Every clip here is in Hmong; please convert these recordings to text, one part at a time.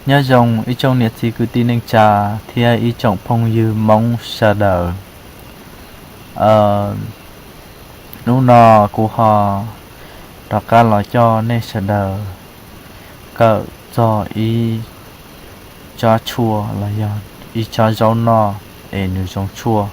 Nyob zoo ib tsoom niam txiv kwv tij neej tsa thiab ib tsoom phooj ywg Hmoob sawv daws. Hnub no kuv ho rov qab los coj nej sawv daws kawm txog ib tsob tshuaj los yog ib tsob zaub noj es nws zoo tshuaj,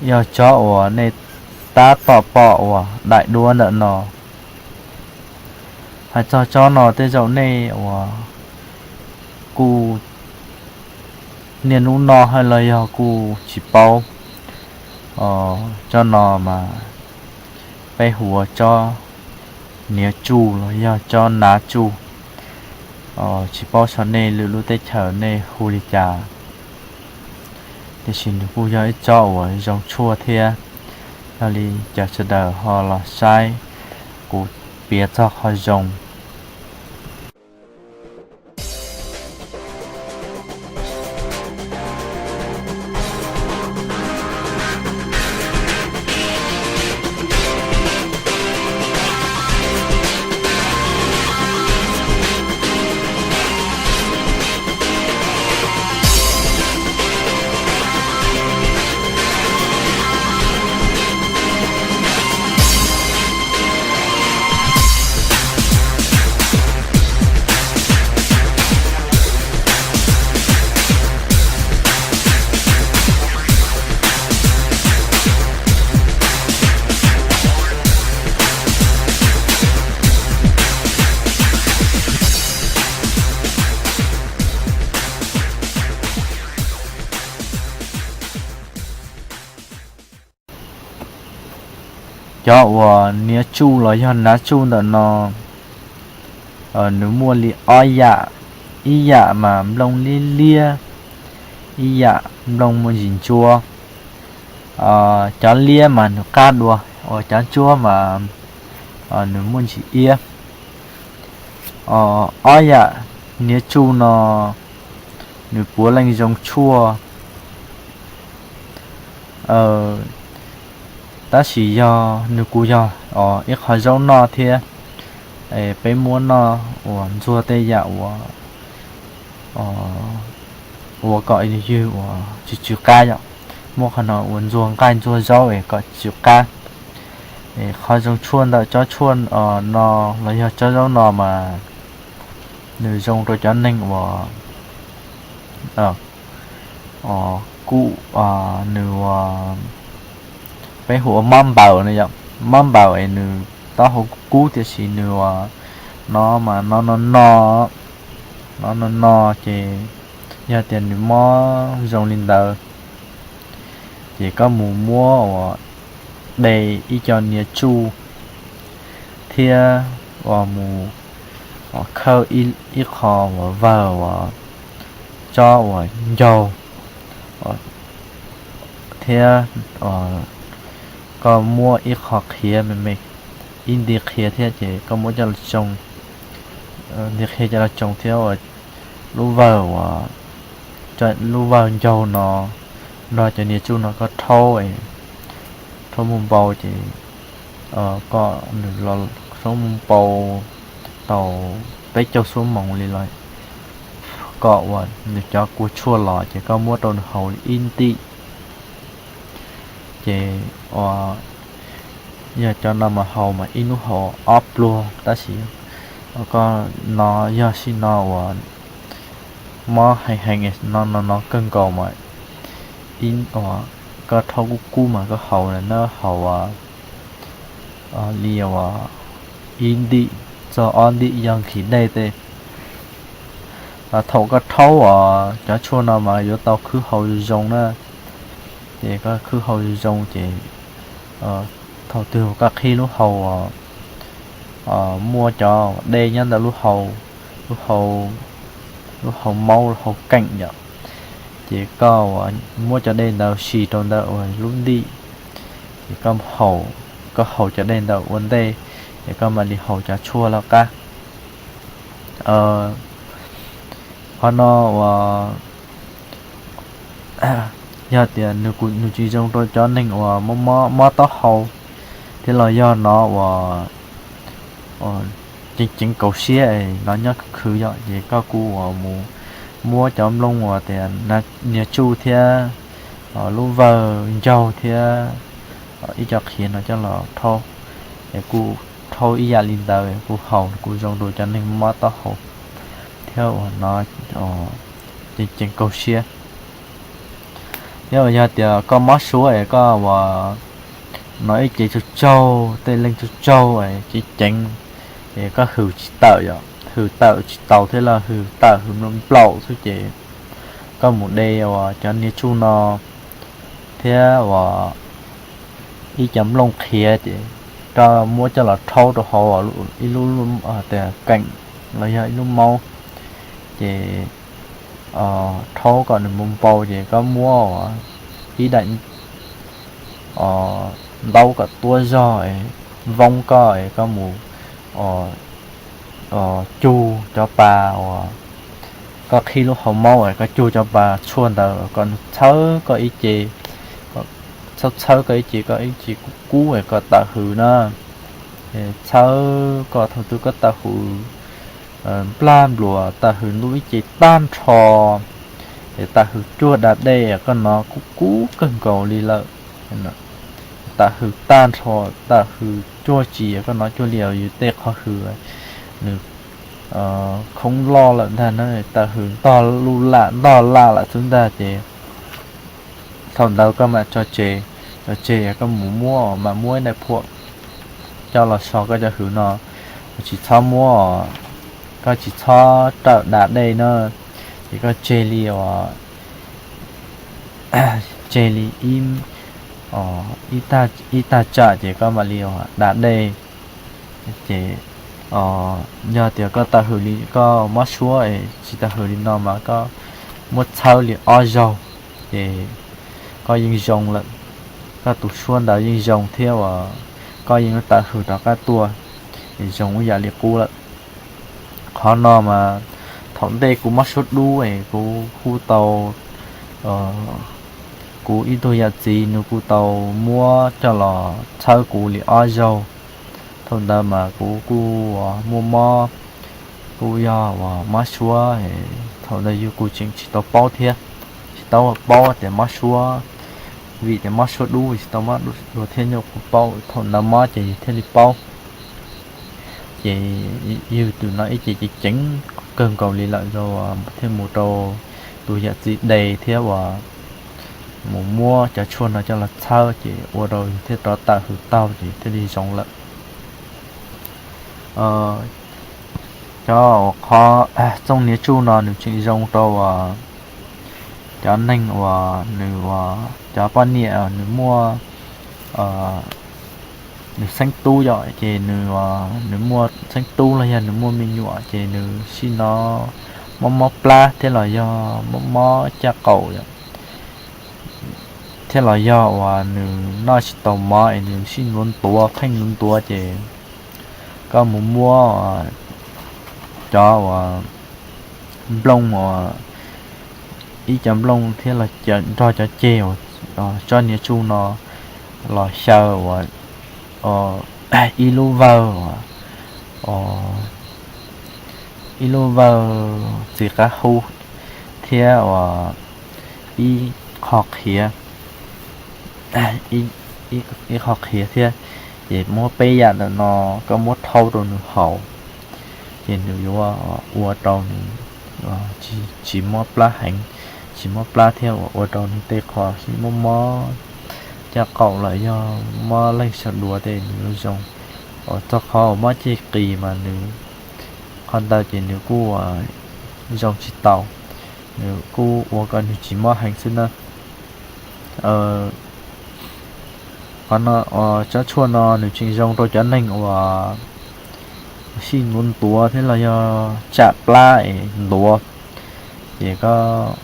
yog tsob uas nej tab tom pom uas daim duab ntawm no. Hais txog tsob no tej zaum nej uas kuj niaj hnub noj hab los yog kuj tsis paub. Tsob no mas peb hu ua tsob niav tsuj los yog tsob nav tsuj, tsis paub saib nej lwm lub teb chaws nej hu li cas, tiam sis nws kuj yog ib tsob uas zoo tshuaj thiab. Yog li caw sawv daws ho los saib kuv piav txog qhov zoo. Cov uas niav tsuj los yog nav tsuj ntawm no, nws muaj li ob yam, ib yam mas nplooj liab liab, ib yam nplooj muaj ntsis ntsuab. Cov liab mas nws qab dua, uas cov ntsuab mas nws muaj ntsis iab. Ob yam niav tsuj no nws puav leej zoo tshuaj, tab sis yog nws kuj yog ib qho zaub noj thiab. Peb muab noj uas ntxuag tej yam uas ua kom ywg uas tsw tsw qab yom, muab qhov no ua ntxuag nqaij ntxuag zaub es kom tsw qab. Qhov zoo tshuaj ntawm tsob tshuaj no los yog tsob zaub no mas nws zoo rau cov neeg uas kuj nws ua, peb hu ua mob npaws no yom, mob npaws es nws taub hau kub kub tiam sis nws ua no mas no no no, no no no ces yog tias nws mob zoo li ntawd ces koj mus muab uas de ib co niav tsuj thiab uas mus khawb ib qho uas vawg uas tsob uas ncaug thiab koj muab ib qho qhiav me me, ib nti qhiav thiab ces koj muab coj los tsoo, nti qhiav coj los tsoo thiab uas lub vawg uas, lub vawg ncaug no nrog cov niav tsuj no koj rhaub, rhaub muaj npau ces koj nws los rhaub muaj npau tau peb caug xuab moos li los kom uas nws cov kua tshuaj los ces koj muab rau nws haus ib ntim ces ua, yog cov no mas haus mas ib hnub haus ob pluag tab sis koj no yog sim no uas mob heev heev no no no kawg nkaus mas ib, koj rhaub kub kub mas koj haus na haus li ua ib ntim txog ob ntim yog nqhis dej tej. Thaum koj rhaub uas cov tshuaj no mas yuav tau khwb haus zoo zoo na, ces koj khwb haus zoo zoo ces thaum twg koj qhib lub hau, muaj cov dej nyob ntawm lub hau, lub hau, lub hau maub, lub hau keem yom, ces koj muab cov dej ntawd si rau ntawm uas lub ntim, ces koj haus, koj haus cov dej ntawd ua ntej, ces koj mam li haus cov tshuaj lawm qab. Qhov no uas yog tias nws tsis zoo rau cov neeg uas mob taub hau thiab los yog no uas ceev ceev kaus siab no nyob khwv khwv yom, ces koj kuj uas mus muab cov nplooj uas tias niag tsuj thiab lub vawg ncaug thiab ib co qhiav no coj los rhaub, es kuj rhaub ib yam li ntawd kuj haus kuj zoo rau cov neeg mob taub hau thiab uas no ceev ceev kaus siab. Thiab uas yog tias koj mob suab es koj uas no ib ce tsaug tsaug, tej leeg tsaug tsaug es ceev ceev, es koj hws tsis tawm yom, hws tawm tsis taus thiab los hws tawm hws nplaum xwb ces koj mus de uas cov niag tsuj no thiab uas ib co nplooj qhiav ces koj muab coj los rhaub rau hauv ib lub tias keem los yog ib lub maub, ces rhaub kom nws npau npau ces koj muab ib daim ntaub kom tuab zog es voob koj es koj mus cug cov pas uas koj qhib lub hauv maub es koj cug cov pas tshuaj ntawd kom nws txhawb koj ib ce, txhawb txhawb koj ib ce, koj ib ce kub kub es koj tawm hws na. Txhawb koj thaum twg koj tawm hws nplag npluas tawm hws ntuj ib ce tag nrho, es tawm hws cuag da dej koj nov kub kub kawg nkaus li lawm. Tawm hws tag nrho, tawm hws cuag tsis koj nov cuag li yus tej qhov hws nws khoob loj lawm ntag na, tawm hws ntog luj lam ntog laj lawm xwb ntag ces thaum ntawd koj mam tso tseg, tso tseg koj mus muab, mam muab ib daim phuam coj los so koj cov hws no, tsis txhob muab, koj tsis txhob rawm da dej na, ces koj tseg li uas tseg li ib tag tsam ces koj mam li uas da dej. Ces yog tias koj tawm hws li, koj mob suab es tsis tawm hws li no mas koj muab txhawb li ob zaug ces koj yeej zoo lawm. Koj tus suab ntawd yeej zoo thiab uas koj yeej tawm hws rov qab tuaj, zoo ib yam li qub lawm. Qhov no mas thaum ntej kuv mob suab dub es kuv kuj tau, kuv ib tug yam txiv nws kuj tau muab coj los txhawb kuv li ob zaug. Thaum ntawd mas kuv kuj muaj mob, kuj yog uas mob suab, thaum ntawd yus kuj tseem tsis tau paub thiab, tsis tau paub tias mob suab, vim tias mob suab dub tsis tau mob dua thiab, nyuam qhuav paub thaum ntawd mob ces yus thiaj li paub. Ces yus tus no ib ce ceev ceev kawg nkaus li lawm, thiaj mus rau tus yam txiv de thiab uas mus muab cov tshuaj no coj los txhawb ces ua rau yus thiaj rov tawm hws taug ces thiaj li zoo lawm. Cov uas qhov txooj niag tsuj no nws tseem zoo rau uas cov neeg uas nws uas cov poj niam nws muaj, nws xeeb tub yom, ces nws, nws muaj xeeb tub los yog nws muaj me nyuam ces nws sij no mob mob plab thiab los yog mob mob caj qaum yom, thiab los yog uas nws noj tsis tau mov es nws sij ntuav ntuav pheej ntuav ntuav ces koj mus muab cov uas nplooj uas ib co nplooj thiab los nrog cov ceg uas tsob niag tsuj no los xyaw uas ib lub vawg uas ib lub vawg txiv qab hub thiab uas ib qho qhiav, ib qho qhiav thiab, ces muab peb yam ntawm no koj muab rhaub rau nws haus, ces nws yuav ua rau nws tsis mob plab heev, tsis mob plab thiab uas ua rau nws tej qho sib mob mob caj qaum los yog mob leeg sawv duav tej nws yuav zoo. Uas txog qhov uas mob ceg qis mas nws qhov ntawd ces nws kuj zoo tsis tau, nws kuj ua kom nws tsis mob heev xwb na. Qhov no, tsob tshuaj no nws tseem zoo rau cov neeg uas sij ntuav ntuav thiab los yog tsam plab es ntuav, ces koj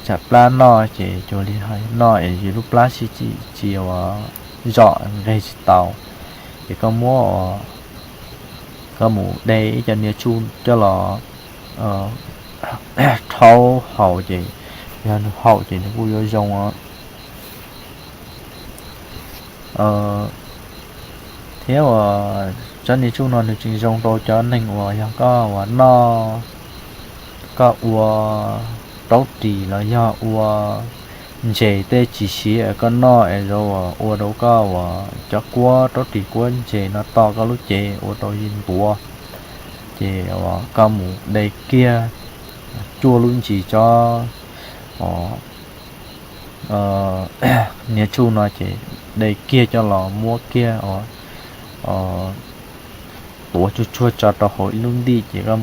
tsam plab noj ces cuag li hais noj es yus lub plab sij tsis uas zom nqeg tsis tau, ces koj muab, koj mus de ib co niag tsuj coj los rhaub haus ces yog nws haum ces nws kuj yuav zoo os. Thiab uas Tsob niag tsuj no nws tseem zoo rau cov neeg uas yog koj uas noj, koj ua raub ris los yog ua ntses tej tsis siav koj noj es ua rau koj uas cov kuab raub ris kuab ntses no to koj lub cev ua rau yeej ntuav, ces uas koj mus de kiag cuaj lub ntsis tsob niag tsuj no ces de kiag coj los muab kiag tuav tsuag tsuag tso rau hauv ib lub ntim ces koj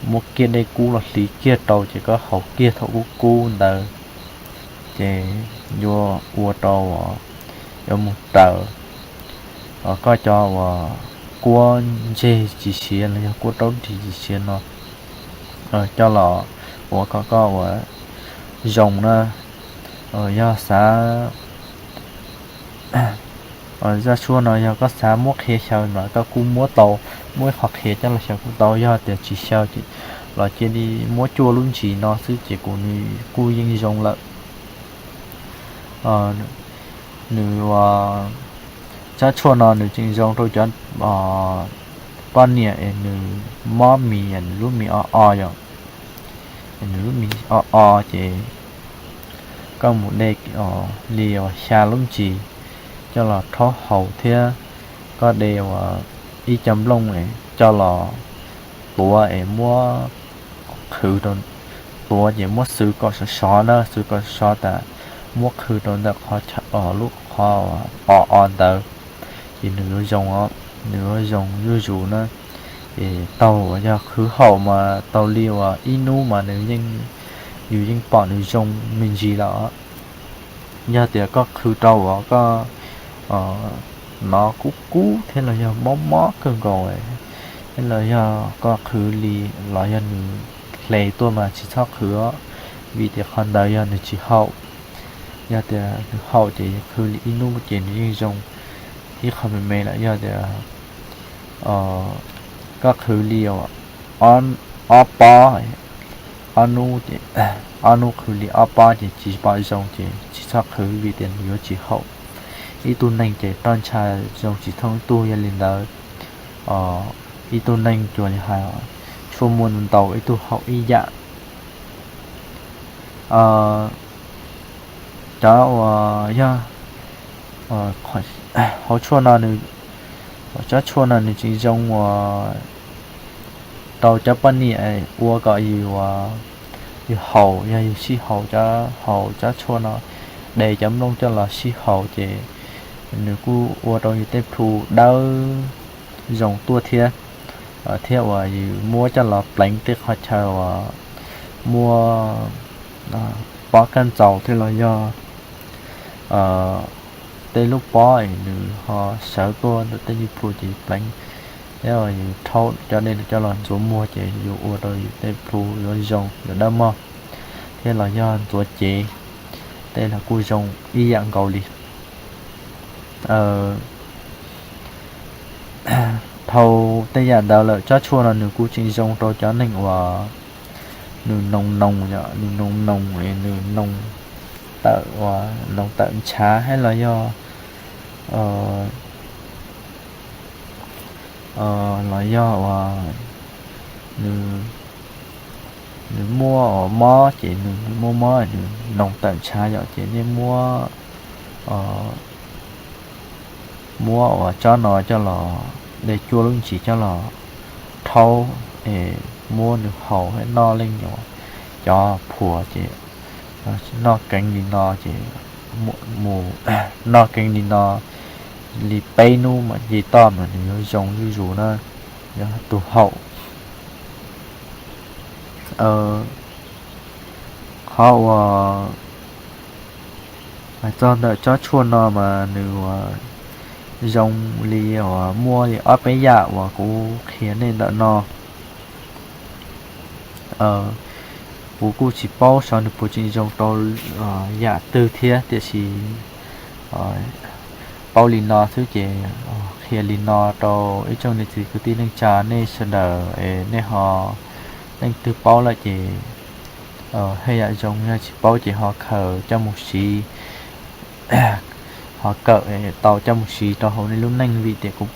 muab kiag dej kub los hliv kiag rau ces koj haus kiag thaum kub kub ntawd ces yuav ua rau uas yuav mus raws koj cov uas kuab ntseg tsis siav los yog kuab raub ris tsis siav no coj los ua kom koj uas zoo na. Yog xav, zaj tshuaj no yog koj xav muab qhia xyaw mas koj kuj muab tau, muab ib qho qhia coj los xyaw kuj tau, yog tias tsis xyaw los cia li muab cuaj lub ntsis no xwb ces kuv nws kuj yeej zoo lawm. Nws, tsob tshuaj no nws tseem zoo rau cov poj niam es nws mob mis, nws lub mis o o yom, nws lub mis o o ces koj mus de li uas xya lub ntsis coj los rhaub haus thiab koj de uas ib co nplooj coj los tuav es muab qhwv rau, tuav ces muab xwv kom sov sov na, xwv kom sov tas muab qhwv rau ntawm qhov, lub qhov o o ntawd ces nws yuav zoo, nws yuav zoo zuj zus na. Es taug uas yog qhwv haum mas taug li uas ib hnub mas nws yeej, yus yeej pom nws zoo me ntsis lawm. Yog tias koj qhwv rau uas koj hnov kub kub thiab los yog mob mob kawg nkaus, thiab los yog koj qhwv li los yog nws hle tuaj mas tsis txhob qhwv, vim tias qhov ntawd yog nws tsis haum. Yog tias nws haum ces qhwv li ib hnub ces nws yeej zoo ib qho me me lawm. Yog tias koj qhwv li ob pob, ob hnub, ob hnub qhwv li ob pob ces tsis pom zoo ces tsis txhob qhwv vim tias nws yuav tsis haum. Ib tug neeg ces roj ntsha zoo tsis thooj ib tug, yog li ntawd ib tug neeg cuag li hais tshuaj muaj ntau ib tug haum ib yam. Cov uas yog hauv tshuaj no, tsob tshuaj no nws tseem zoo uas rau cov poj niam ua kom yus, yus haus, yog yus sib haus, haus tsob tshuaj no, de cov nplooj coj los sib haus ces nws kuj ua rau yus tej plhu dawb zoo tuaj thiab. Thiab uas yus muab coj los pleev tej qhov chaw uas muaj pob kaj ntxaus thiab los yog tej lub pob es nws ho sawv tuaj ntawm tej yus plhu ces yus pleev, thiab yus rhaub cov dej no coj los ntxuav muag ces yuav ua rau yus tej plhu yuav zoo yuav dawb mog, thiab los yog ntxuav cev tej los kuj zoo ib yam nkaus li. Dhau tej yam ntawd lawm tsob tshuaj no nws kuj tseem zoo rau cov neeg uas nws noo noos, nws noo noos, nws noo tawm, noo tawm ntshav thiab los yog los yog uas nws, nws muaj uas mob ces nws muaj mob nws noo tawm ntshav yom, ces nej muab, muab uas tsob no coj los, de cuaj lub ntsis coj los rhaub es muab nws haus thiab noj leej, cov phuas ces noj keev li no ces mus noj keev li no li peb hnub mas nce toj mas nws yuav zoo zuj zus na, yog tus haum. Qhov uas hais txog ntawm tsob tshuaj no mas nws uas zoo li uas muaj li ob peb yam uas kuv qhia nej ntawm no. Kuv kuj tsis paub xyov nws puas tseem zoo rau yam twg thiab, tiam sis paub li no xwb ces qhia li no rau ib tsoom niam txiv kwv tij neej tsa nej sawv daws es nej ho, leej twg paub lawm ces haj yam zoo, yog tsis paub ces ho khaws coj mus siv, ho kawm tau coj mus siv rau hauv nej lub neej, vim tias kuv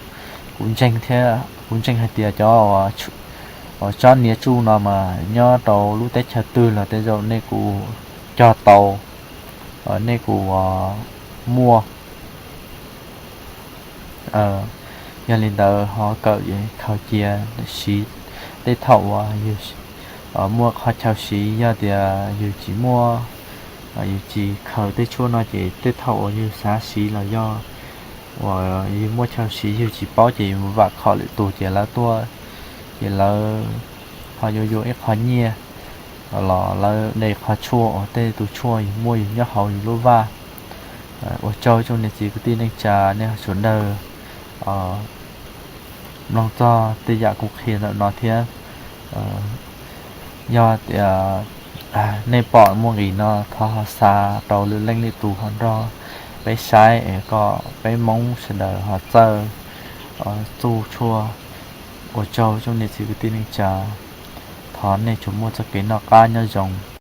Kuv ntseeg thiab kuv ntseeg hais tias cov tsob niam tsuj no mas nyob rau lub teb chaws twg los tej zaum nej kuj cog tau, nej kuj muaj. Yog li ntawd ho kawm khaws cia siv tej thaum uas yus muaj qhov chaw siv. Yog tias yus tsis muaj, yus tsis khaws tej tshuaj no ces tej thaum uas yus xav siv los yog uas yus muaj chaw siv yus tsis paub ces yus vam khom lwm tus ces lawv tuaj, ces lawv ho yuav yuav ib qho nyiaj los lawv de qhov tshuaj uas tej tus tshuaj yus muaj yus nyob hauv yus lub vaj. Ua tsaug tsoom niam txiv kwv tij neej tsa nej sawv daws mloog txog tej yam kuv qhia ntawm no thiab. Yog tias nej pom muaj nqis no thov ho xa rau lwm leej lwm tus ho nrog peb saib es kom peb Hmoob sawv daws ho txawj txuj tshuaj. Ua tsaug tsoom niam txiv kwv tij neej tsa, thov nej tsuas muaj txoj kev noj qab nyob zoo.